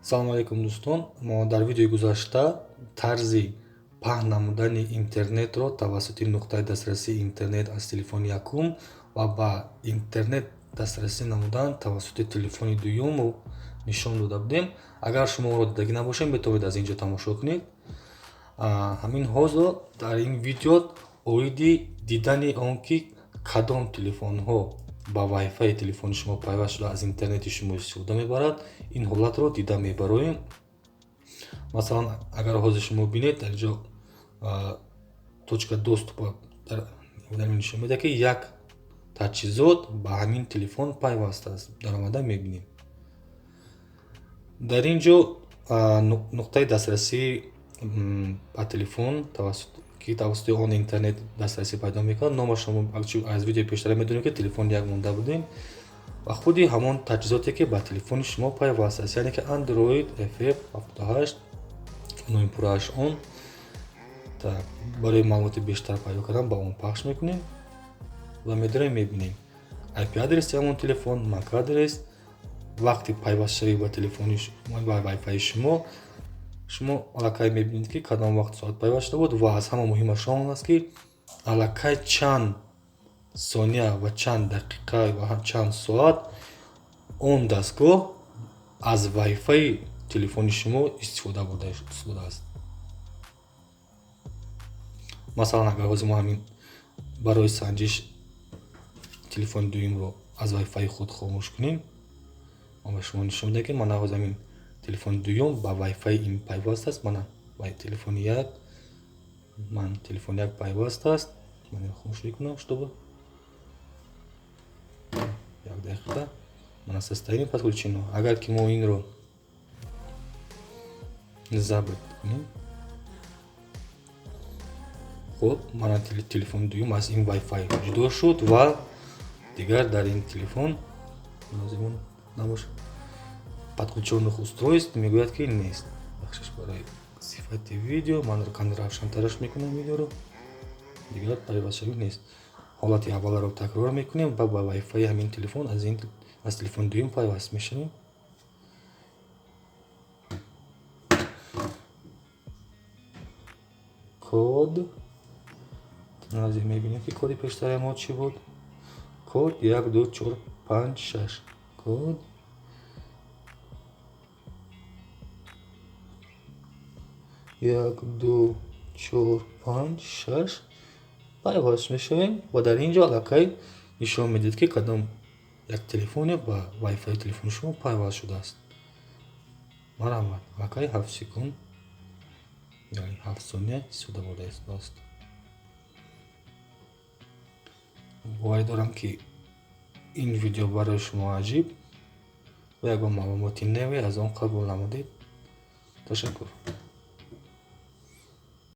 Салому алейкум, дӯстон. Мо дар видеои гузашта тарзи паҳн намудани интернетро тавассути нуқтаи дастрасии интернет аз телефони якум ва ба интернет дастрасӣ намудан тавассути телефони дуюмро нишон дода будем. Агар шумо онро дидагӣ набошед, метавонед аз ин ҷо тамошо кунед. Ҳамин ҳозир дар ин видео оиди дидани он ки кадом телефонҳо ба Wi-Fi телефони шумо пайваст шуда аз интернети шумо истифода мебарад, ин ҳолатро дида мебароем. Масалан, агар ҳозир шумо бинед, дар ҷо точка доступа дар нишон медиҳад, ки як таҷҳизот ба ҳамин телефон пайваст аст. Даромада мебинем. Дар ин ҷо нуқтаи дастрасӣ ба телефон, ки тавассути он интернет дастрасӣ пайдо мекунад, номашро мо аз видеои пештара медонем, ки телефон як монда будем, ва худи ҳамон таҷҳизоте, ки ба телефони шумо пайваст аст, яъне ки Android FF 78 номи пуррааш он. Так, барои маълумоти бештар пайдо кардан ба он пахш мекунем ва медорем, мебинем IP адреси ҳамон телефон, MAC адрес, вақти пайвастшавӣ ба телефони ба Wi-Fi шумо. Шумо аллакай мебинед, ки кадом вақт соат пайваст шуда буд, ва аз ҳама муҳимаш он аст, ки аллакай чанд сония ва чанд дақиқа ва чанд соат он дастгоҳ аз Wi-Fi телефони шумо истифода бурда истодааст. Масалан, агар ҳозир мо ҳамин барои санҷиш телефони дуюмро аз Wi-Fi худ хомӯш кунем, ман ба шумо нишон медиҳам, ки мана ҳозир ҳамин телефони дуюм ба Wi-Fi ин пайваст аст. Мана ба телефони як, ман телефони як пайваст аст. Ман инро хомӯш мекунам, чтобы як дақиқа. Мана состояние подключено. Агар ки мо инро забт кунем, хуб, мана телефони дуюм аз ин Wi-Fi ҷудо шуд ва дигар дар ин телефон лозим набошад. Подключенных устройств мегӯяд, ки нест. Бахшиш барои сифати видео, ман каме равшантараш мекунам видеоро. Дигар пайвастшавӣ нест. Ҳолати авваларо такрор мекунем ва ба Wi-Fi ҳамин телефон аз телефони дуюм пайваст мешавем. Код назир мебинем, ки коди пештараи мо чӣ буд. Код 1, 2, 4, 5, 6. Код 1, 2, 4, 5, 6. Пайваст мешавем ва дар ин ҷо аллакай нишон медиҳад, ки кадом як телефоне ба Wi-Fi телефони шумо пайваст шудааст. Марҳамат, аллакай 7 секунд, яъне 7 сония истифода бурда истодааст. Боварӣ дорам, ки ин видео барои шумо аҷиб ва ягон маълумоти наве аз он қабул намудед. Ташаккур.